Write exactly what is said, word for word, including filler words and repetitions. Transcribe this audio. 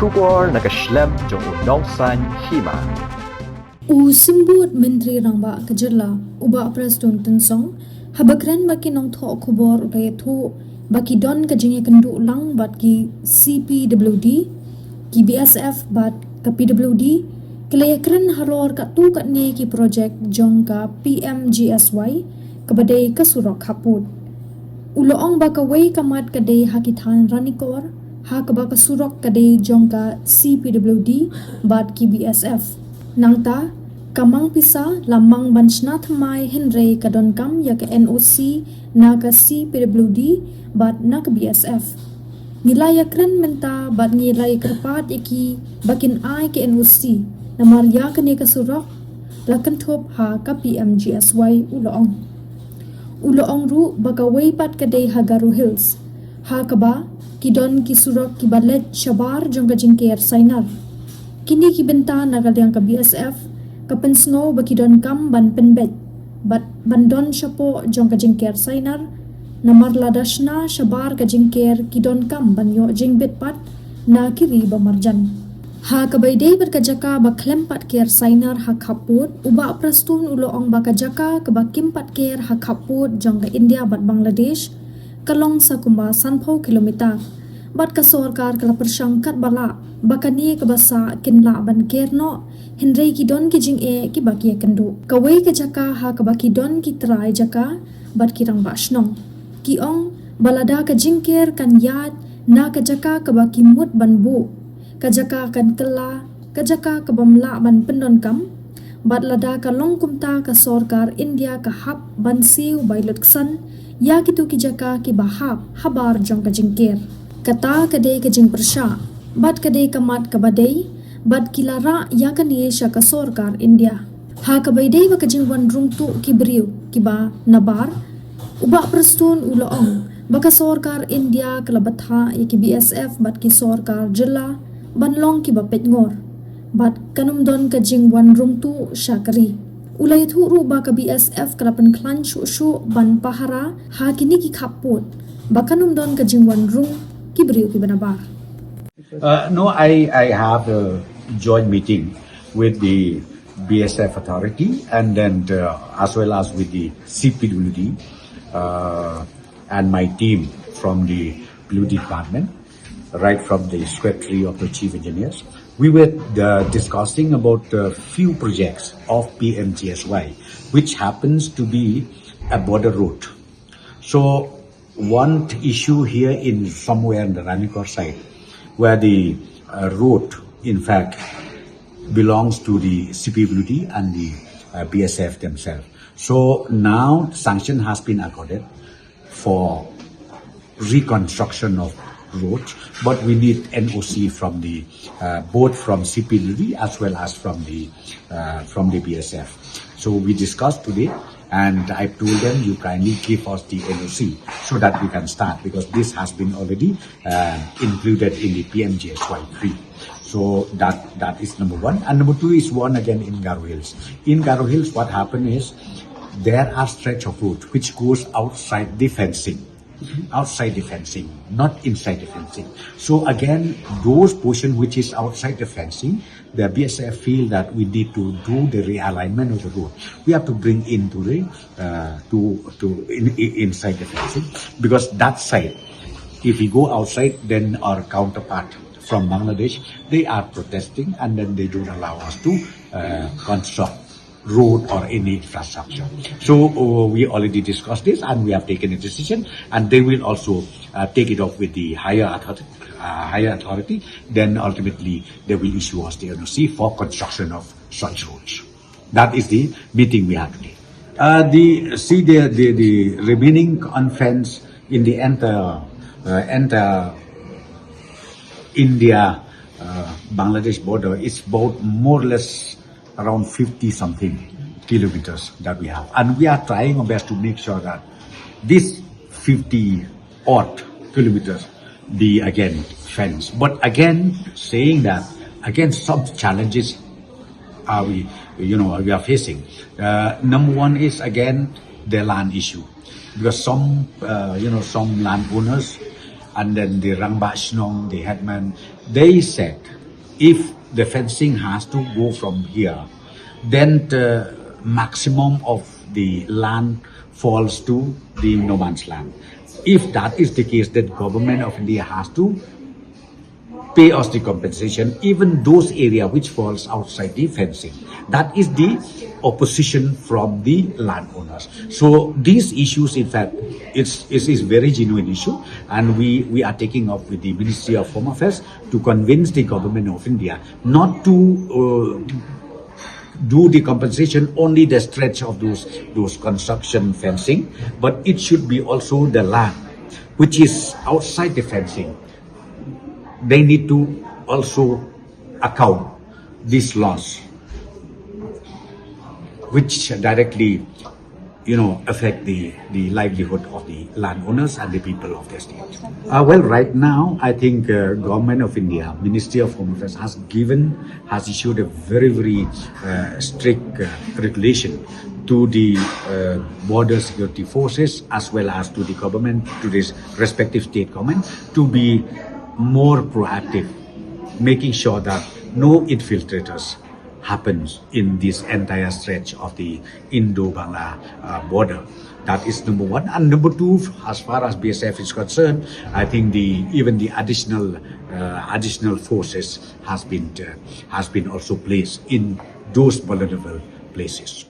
Khubor na ka shlem jong u Nongsaiñ Hima. U Symbud Myntri Rangbah ka Jylla, u Bah Prestone Tynsong, haba kren bad ki nongthoh khubor u la ïathuh ba ki don ka jingïakynduh lang bad ki C P W D, ki B S F bad ka P W D, ki la ïakren halor katto katne ki projek jong ka P M G S Y, kaba dei ka surok khappud. U la ong ba kawei ka mat ka dei ha ki thaiñ Ranikor, ha kaba ka surok ka dei jong ka C P W D bad ki B S F. Nangta, ka Mangpisa la mang ban shna thymmai hynrei ka donkam ïa ka N O C na ka C P W D bad na ka B S F. Ngi la ïakren mynta bad ngi la ïakyrpad ïa ki ba kin ai ka N O C, namar ïa kane ka surok la kynthup ha ka P M G S Y, u la ong. U la ong ruh ba kawei pat ka dei ha Garo Hills, ha kaba ki don ki surok kiba leit shabar jong ka jingker sainar. Kine ki bynta na ka liang ka B S F ka pynsngew ba ki donkam ban pynbeit bad ban don shapoh jong ka jingker sainar, namar lada shna shabar ka jingker ki donkam ban ïoh jingbit pat na ki ri ba marjan. Ha kaba ïadei bad ka jaka ba khlem pat ker sainar ha khappud, u Bah Prestone u la ong ba ka jaka kaba kim pat ker ha khappud jong ka India bad Bangladesh ka long sa kumba sanphew kilometer. Bad ka sorkar ka la pyrshang katba lah ba kane kaba sah kin lah ban ker noh, hynrei ki don ki jingeh kiba ki ïakynduh. Kawei ka jaka ha kaba ki don ki trai jaka bad ki rangbah shnong, ki ong ba lada ka jingker kan ïaid na ka jaka kaba ki mut ban buh, ka jaka kan kylla, ka jaka kabym lah ban pyndonkam, bad lada ka long kumta ka sorkar India ka hap ban siew bai lutksan ïa kito ki jaka kiba hap habar jong ka jingker. Kata ka dei ka jingpyrshah bad ka dei ka mat kaba dei, bad ki la rah ïa kane sha ka sorkar India. Ha kaba ïadei bad ka jingwan rung tuh ki briew kiba nabar, u Bah Prestone u la ong ba ka sorkar India ka la bthah ïa ki B S F bad ki sorkar jylla ban long kiba peitngor, bad kan ym don ka jingwan rung tuh sha ka ri. U la ïathuh ruh ba ka B S F ka la pynkhlaiñ shuh shuh ban pahara ha kine ki khappud ba kan ym don ka jingwan rung ki briew kiba nabar. Uh, no, I, I have a joint meeting with the B S F authority and then uh, as well as with the C P W D uh, and my team from the P W D department, right from the secretary of the chief engineers. We were uh, discussing about a few projects of P M G S Y, which happens to be a border road. So one issue here in somewhere in the Ranikor side, where the uh, road, in fact, belongs to the C P W D and the uh, B S F themselves. So now sanction has been accorded for reconstruction of roads, but we need N O C from the uh, both from C P W D as well as from the uh, from the B S F. So we discussed today, and I told them, you kindly give us the N O C so that we can start, because this has been already uh, included in the P M G S Y three. So that that is number one. And number two is one again in Garo Hills. In Garo Hills, what happened is there are stretch of road which goes outside the fencing, outside the fencing, not inside the fencing. So again, those portion which is outside the fencing, the B S F feel that we need to do the realignment of the road. We have to bring into the uh, to to in, in, inside the fencing, because that side, if we go outside, then our counterpart from Bangladesh, they are protesting, and then they don't allow us to uh, construct road or any infrastructure. So uh, we already discussed this and we have taken a decision, and they will also uh, take it up with the higher authority, uh, higher authority. Then ultimately they will issue us the N O C for construction of such roads. That is the meeting we had today. Uh, the see the, the, the remaining unfenced in the entire uh, entire India uh, Bangladesh border is about more or less around fifty something kilometers that we have. And we are trying our best to make sure that this fifty odd kilometers be again fenced. But again, saying that, again, some challenges are we, you know, we are facing. Uh, number one is again the land issue, because some, uh, you know, some landowners and then the Rangbah Shnong, the headman, they said, if the fencing has to go from here, then the maximum of the land falls to the no man's land. If that is the case, then Government of India has to pay us the compensation, even those area which falls outside the fencing. That is the opposition from the landowners. So these issues, in fact, it's, it is very genuine issue, and we, we are taking up with the Ministry of Home Affairs to convince the Government of India not to uh, do the compensation only the stretch of those, those construction fencing, but it should be also the land which is outside the fencing. They need to also account this loss, which directly, you know, affect the, the livelihood of the landowners and the people of the state. Uh, well, right now, I think uh, Government of India, Ministry of Home Affairs has given, has issued a very, very uh, strict uh, regulation to the uh, border security forces as well as to the government, to this respective state government, to be more proactive, making sure that no infiltrators happens in this entire stretch of the Indo-Bangla uh, border. That is number one. And number two, as far as B S F is concerned, I think the, even the additional uh, additional forces has been uh, has been also placed in those vulnerable places.